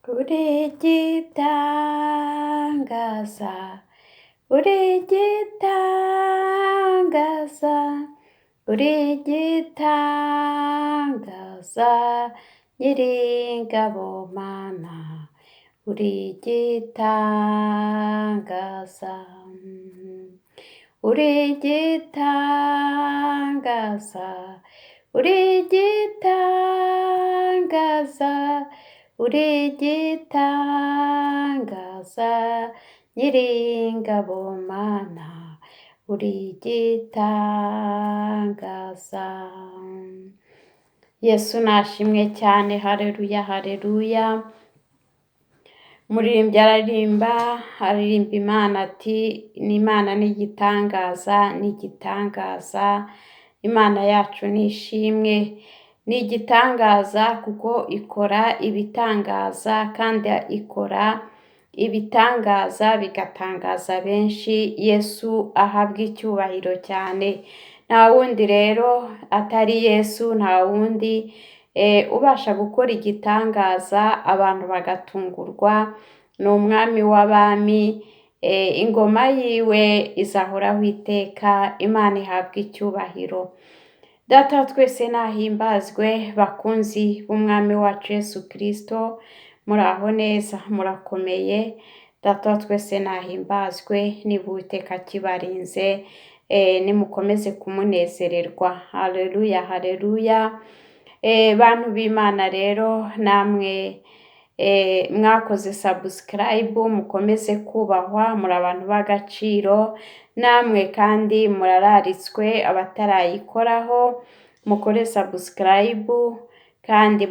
Uri igitangaza, uri igitangaza, uri igitangaza, Nyiringabo Mana, uri igitangaza. Uri igitangaza, uri igitangaza, uri igitangaza, Nyiringabo Mana, uri igitangaza. Yesu nashimwe cyane, hareruya, hareruya. Umuririmbyi araririmba, aririmba Imana ati ni Imana ni igitangaza, ni igitangaza, Imana yacu ni ishimwe. Ni igitangaza kuko ikora ibitangaza kandi ikora ibitangaza bigatangaza benshi. Yesu ahabwa icyubahiro cyane. Nta wundi rero atari Yesu, nta wundi ubasha gukora igitangaza abantu bagatungurwa. Ni umwami w'abami, ingoma yiwe izahoraho iteka. Imana ihabwa icyubahiro. Data wa twese nahimbazwe. Bakunzi b'umwami wacu Yesu Kristo, muraho neza, murakomeye? Data wa twese nahimbazwe. Niba Uwiteka akibarinze, nimukomeze kumunezererwa. Haleluya, haleluya. Bantu b'Imana rero, namwe mwakoze subscribe, mukomeze kubahwa, muri abantu b'agaciro. Namwe kandi murararitswe, abatarayikoraho mukore subscribe kandi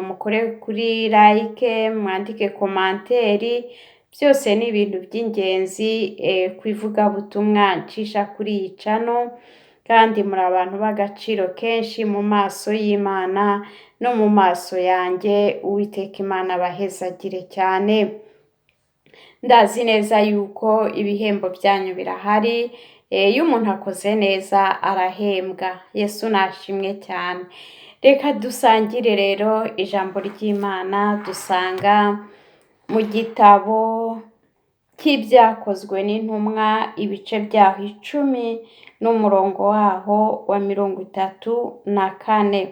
mukore kuri like, mwandike commentaire. Byose ni ibintu by'ingenzi ku ivugabutumwa ncisha kuri iyi channel. Kandi muri abantu b'agaciro kenshi mu maso y'Imana no mu maso yanjye. Uwiteka Imana abahezagire cyane. Ndazi neza yuko ibihembo byanyu birahari. Iyo umuntu akoze neza arahembwa. Yesu nashimwe cyane. Reka dusangire rero ijambo ry'Imana dusanga mu gitabo cy'Ibyakozwe n'Intumwa, ibice byaho 10 n'umurongo waho wa 34.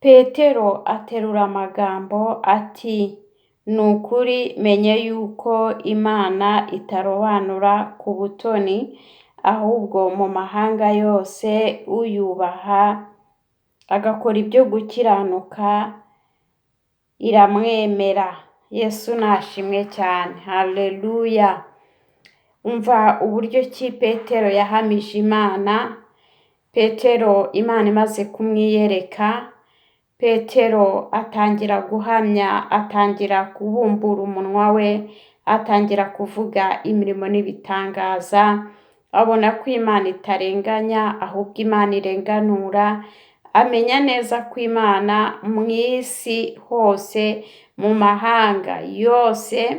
Petero aterura amagambo ati: "Ni ukuri menye yuko Imana itarobanura ku butoni, ahubwo mu mahanga yose uyubaha agakora ibyo gukiranuka iramwemera." Yesu nashimwe cyane, haleluya. Umva uburyo ki Petero yahamije Imana. Petero, Imana imaze kumwiyereka, Petero atangira guhamya, atangira kubumbura umunwa we, atangira kuvuga imirimo n'ibitangaza. Abona ko Imana itarenganya, ahubwo Imana irenganura. Amenya neza ko Imana mu isi hose, mu mahanga yose,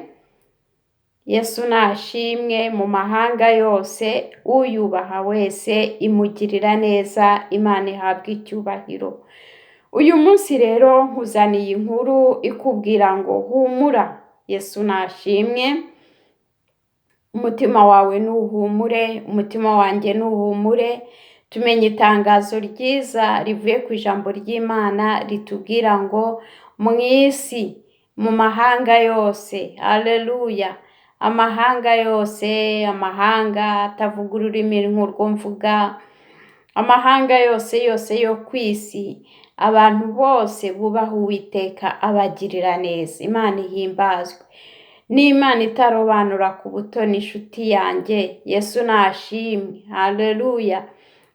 Yesu nashimwe, mu mahanga yose uyubaha wese imugirira neza. Imana ihabwa icyubahiro. Uyu munsi rero nkuzaniye inkuru ikubwira ngo humura. Yesu nashimwe. Umutima wawe nuhumure, umutima wanjye nuhumure. Tumenye itangazo ryiza rivuye ku ijambo ry'Imana ritubwira ngo mu isi, mu mahanga yose, haleluya, amahanga yose, amahanga atavuga ururimi nk'urwo mvuga, amahanga yose yose yo ku isi, abantu bose bubaha Uwiteka abagirira neza. Imana ihimbazwe. N'Imana itarobanura ku butoni, inshuti yanjye. Yesu nashimwe, haleluya.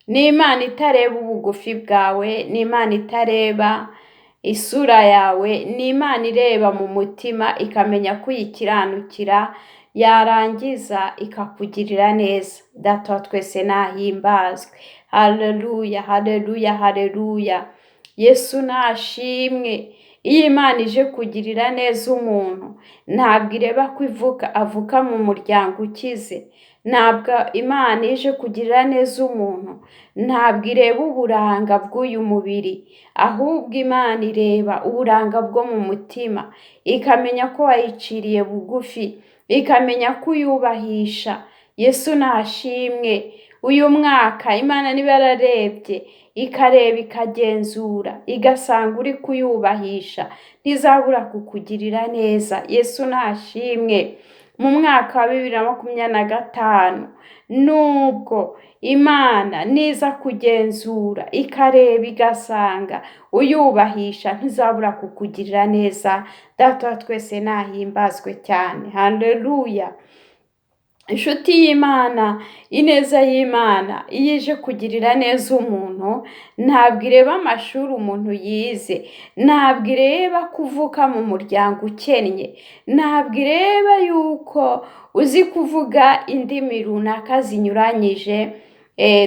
N'Imana itareba ubugufi bwawe, n'Imana itareba isura yawe, n'Imana ireba mu mutima ikamenya ko uyikiranukira, yarangiza ikakugirira neza. Data wa twese nahimbazwe, haleluya, haleluya, haleluya. Yesu nashimwe. Iyo Imana ije kugirira neza umuntu, ntabwo ireba ko ivuka avuka mu muryango ukize. Ntabwo Imana ije kugirira neza umuntu, ntabwo ireba uburanga bw'uyu mubiri, ahubwo Imana ireba uburanga bwo mu mutima, ikamenya ko wayiciriye bugufi, ikamenya ko uyubahisha. Yesu nashimwe. Uyu mwaka Imana niba yararebye, ikareba, ikagenzura, igasanga uri kuyubahisha, ntizabura kukugirira neza. Yesu nashimwe. Mu mwaka wa 2025, nubwo Imana niza kugenzura, ikareba, igasanga uyubahisha, ntizabura kukugirira neza. Data wa twese nahimbazwe cyane. Haleluya. Inshuti y'Imana, ineza y'Imana iyo ije kugirira neza umuntu, ntabwo ireba amashuri umuntu yize, ntabwo ireba kuvuka mu muryango ukennye, ntabwo ireba yuko uzi kuvuga indimi runaka zinyuranyije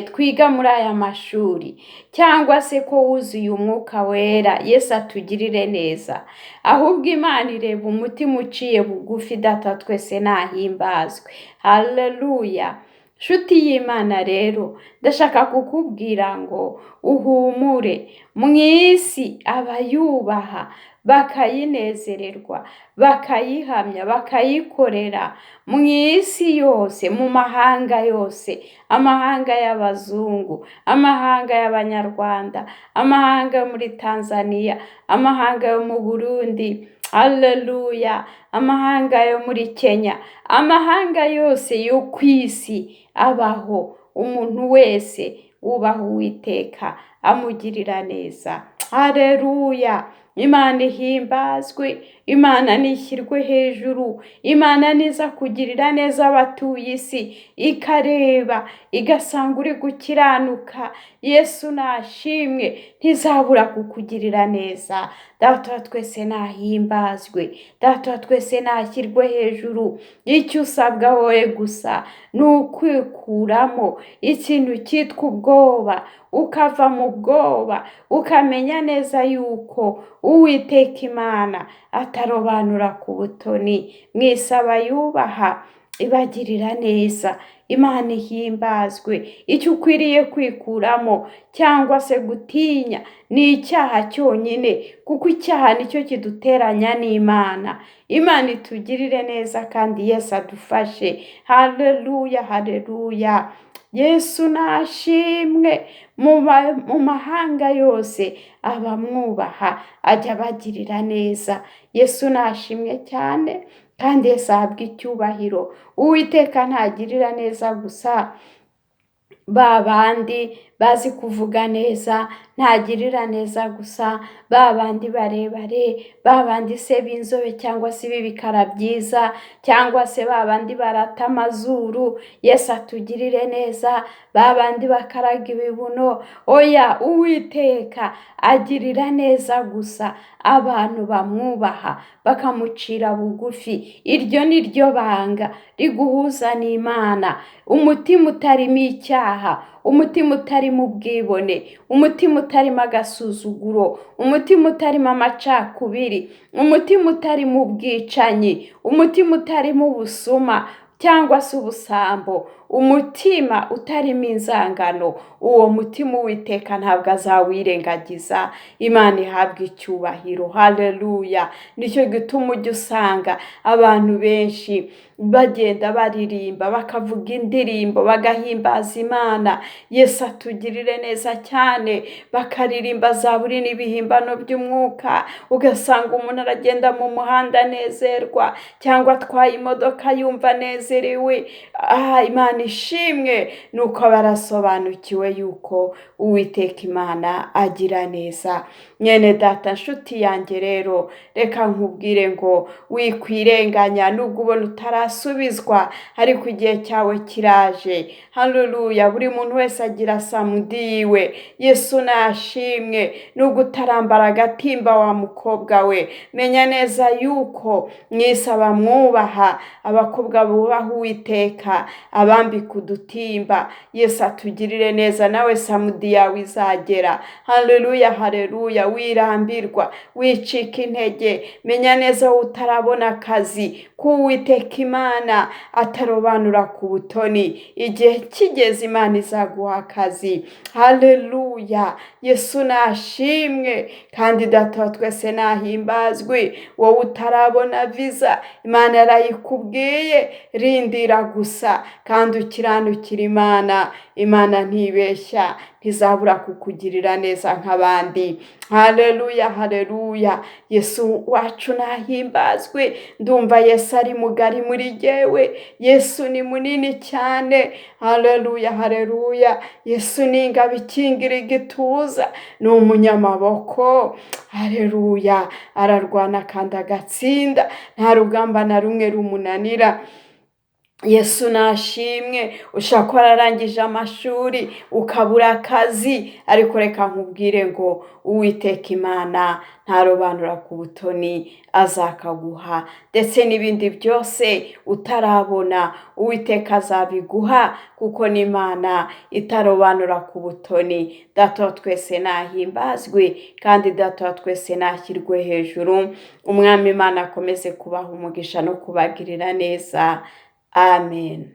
twiga muri aya mashuri, cyangwa se ko wuzuye umwuka wera. Yesu atugirire neza. Ahubwo Imana ireba umutima uciye bugufi. Data twese nahimbazwe. Haleluya. Nshuti y'Imana rero, ndashaka kukubwira ngo uhumure. Mu isi abayubaha bakayinezererwa, bakayihamya, bakayikorera, mu isi yose, mu mahanga yose, amahanga y'abazungu, amahanga y'abanyarwanda, amahanga yo muri Tanzania, amahanga yo mu Burundi, haleluya, amahanga yo muri Kenya, amahanga yose yo ku isi abaho, umuntu wese wubaha Uwiteka amugirira neza. Haleluya. Imana ihimbazwe, Imana nishyirwe hejuru, Imana niza kugirira neza abatuye isi, ikareba igasanga uri gukiranuka. Yesu nashimwe, ntizabura kukugirira neza. Data wa twese nahimbazwe, Data wa twese nashyirwe hejuru. Icyo usabwa wowe gusa ni ukwikuramo ikintu cyitwa ubwoba, ukava mu bwoba, ukamenya neza yuko Uwiteka Imana atarobanura ku butoni. Mwisaba yubaha ibagirira neza. Imana ihimbazwe. Icyo ukwiriye kwikuramo cyangwa se gutinya ni icyaha cyonyine, kuko icyaha nicyo kiduteranya n'Imana. Imana itugirire neza kandi Yesu adufashe. Haleluya, haleluya. Yesu nashimwe. Mu mahanga yose abamwubaha ajya abagirira neza. Yesu nashimwe cyane kandi Yesu ahabwa icyubahiro. Uwiteka ntagirira neza gusa ba bandi bazi kuvuga neza, ntagirira neza gusa ba bandi barebare, ba bandi se b'inzobe cyangwa se b'ibikara byiza, cyangwa se ba bandi barata amazuru. Yesu atugirire neza. Ba bandi bakaraga ibibuno. Oya, Uwiteka agirira neza gusa abantu bamwubaha bakamucira bugufi. Iryo ni ryo banga riguhuza n'Imana. Umutima utarimo icyaha, umutima utarimo ubwibone, umutima utarimo agasuzuguro, umutima utarimo amacakubiri, umutima utarimo ubwicanyi, umutima utarimo ubusuma cyangwa se ubusambo, umutima utarimo inzangano, uwo mutima Uwiteka ntabwo azawirengagiza. Imana ihabwa icyubahiro. Haleluya. Nicyo gituma ujya usanga abantu benshi bagenda baririmba, bakavuga indirimbo, bagahimbaza Imana. Yesu atugirire neza cyane. Bakaririmba zaburi n'ibihimbano by'umwuka, ugasanga umuntu aragenda mu muhanda anezerwa, cyangwa atwaye imodoka yumva anezerewe. Imana ishimwe. Nuko barasobanukiwe yuko Uwiteka Imana agira neza. Mwene data, nshuti yanjye rero, reka nkubwire ngo wikwirenganya nubwo ubona utarasubizwa, ariko igihe cyawe kiraje. Haleluya. Buri muntu wese agira samudi yiwe. Yesu nashimwe. Nubwo utarambara agatimba wa mukobwa we, menya neza yuko mwese abamwubaha, abakobwa bubaha Uwiteka, abambara Akwambika udutimba. Yesu atugirire neza, nawe samudi yawe izagera. Haleluya, haleluya. Wirambirwa, wicika intege, menya neza wowe utarabona akazi ko Uwiteka Imana atarobanura ku butoni. Igihe kigeze Imana izaguha akazi. Haleluya, Yesu nashimwe kandi Data wa twese nahimbazwe. Wowe utarabona viza, Imana yarayikubwiye, rindira gusa kandi ukiranukira Imana. Imana ntibeshya, ntizabura kukugirira neza nk'abandi. Haleluya, haleluya. Yesu wacu nahimbazwe. Ndumva Yesu ari mugari muri jyewe. Yesu ni munini cyane. Haleluya, haleluya. Yesu ni ingabo ikingira igituza, ni umunyamaboko. Haleluya, ararwana kandi agatsinda, nta rugamba na rumwe rumunanira. Yesu nashimwe. Ushobora kuba wararangije amashuri ukabura akazi, ariko reka nkubwire ngo Uwiteka Imana ntarobanura ku butoni, azakaguha, ndetse n'ibindi byose utarabona Uwiteka azabiguha, kuko n'Imana itarobanura ku butoni. Data wa twese nahimbazwe kandi Data wa twese nashyirwe hejuru. Umwami Imana akomeze kubaha umugisha no kubagirira neza. Amen.